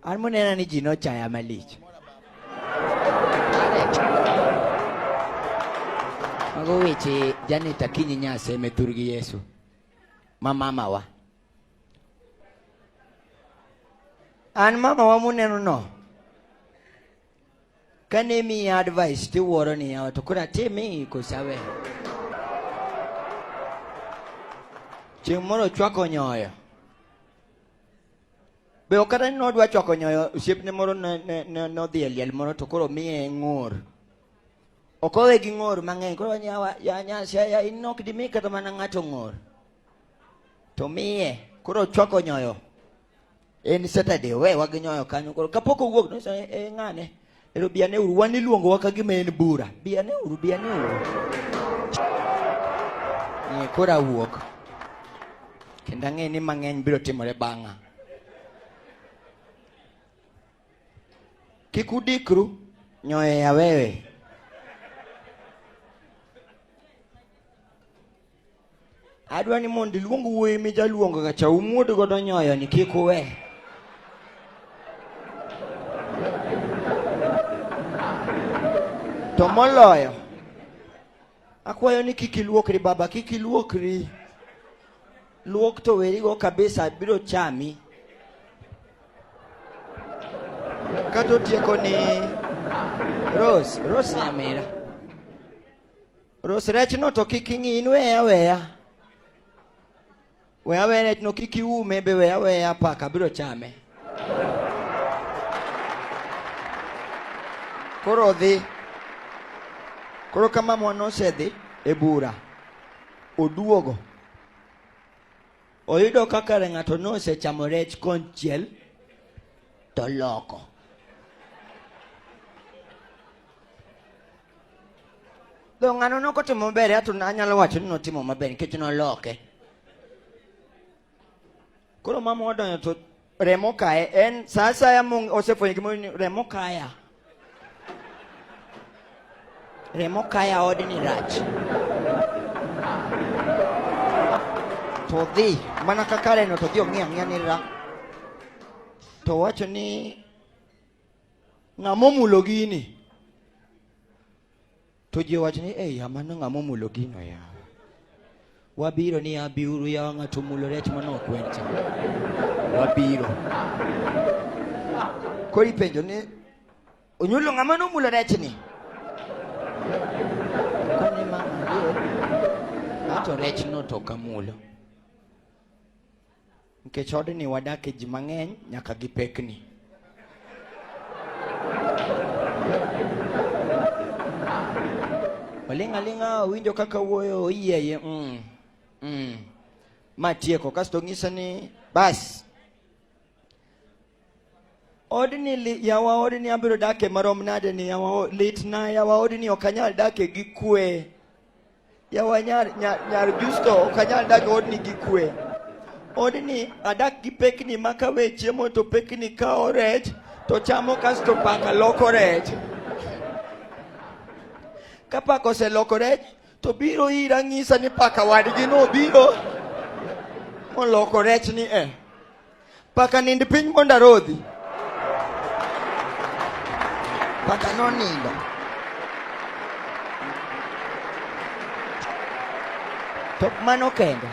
An monena ni ji nochaya malich. Mago weche Janet Akinyi Nyaseme thurgi Yesu. Ma mamawa. An mamawa muneno no. Kane miya advice tiwuoro ni yawa to koro atimi koso awe. Chieng' moro ochwako nyoyo. Be ok kata ni nodwa chwako nyoyo osiepne moro nodhi e liel moro to koro miye ng'ur. Ok owe gi ng'ur mang'eny. Koro nyawa ya nyasaya in ok dimi kata mana ng'ato ng'ur. To miye koro ochwako nyoyo. En Saturday owewa gi nyoyo kanyo koro kapok owuok nonyiso ni e ng'ane ero biane uru wan iluongowa ka gima en bura biane uru biane uru. Ni koro awuok. Kendo ang'e ni mang'eny biro timore bang'a. Kik udikru, nyoyo ya wewe. Adwa ni mondo iluong wuoyi mijaluongo ga cha umuod godo nyoyo ni kik uwe. To moloyo, akwayo ni kik iluokri baba, kik iluokri. Luok to werigo kabisa biro chami. Kata otieko ni Rose, Rose nyamera. Rose rechno to kik ing'i, in weya weya. Weya weya rechno kik iume be weya weya paka biro chame. Koro odhi. Koro ka mamwa nosedhi e bura, oduogo. Oyudo ka kare ng'ato nosechamo rech konchiel to loko. Do ng'ano nokotimo maber, ato anyalo wacho ni notimo maber nikech noloke. Koro mama odonjo to remo kaye, en sa asaya osefwenyo gimoro ni remo kaya. Remo kaya odni rach. To dhi, mana kaka reno to dhi ong'i ang'iya ni ra. To wacho ni ng'ama omulo gini. To ji owacho ni ei mano ng'ama omulo gino yawa. Wabiro ni abiuru yawa ng'ato omulo rech mano ok wen cha. Wabiro. Koro ipenjo ni onyulo ng'ama nomulo rechni? Kone ma adier. Ato rechno to ok amulo. Nikech odni wadake ji mang'eny nyaka gi pekni. Oling' aling'a owinjo kaka wuoyo oyieye. Ma tieko kasto ng'isa ni bas. Odni yawa odni abiro dake marom nade ni yawa litna yawa odni ok anyal dake gi kwe. Yawa nyar, nyar, nyar Justo ok anyal dak e odni gi kwe. Odni adak gi pekni ma kawe chiemo to pekni kawo rech to chamo kasto paka loko rech. Ka paka oseloko rech to biro ira ng'isa ni paka wadgi nobiro moloko rech ni e. Paka nind piny mondo arodhi. Paka nonindo. To mano kende.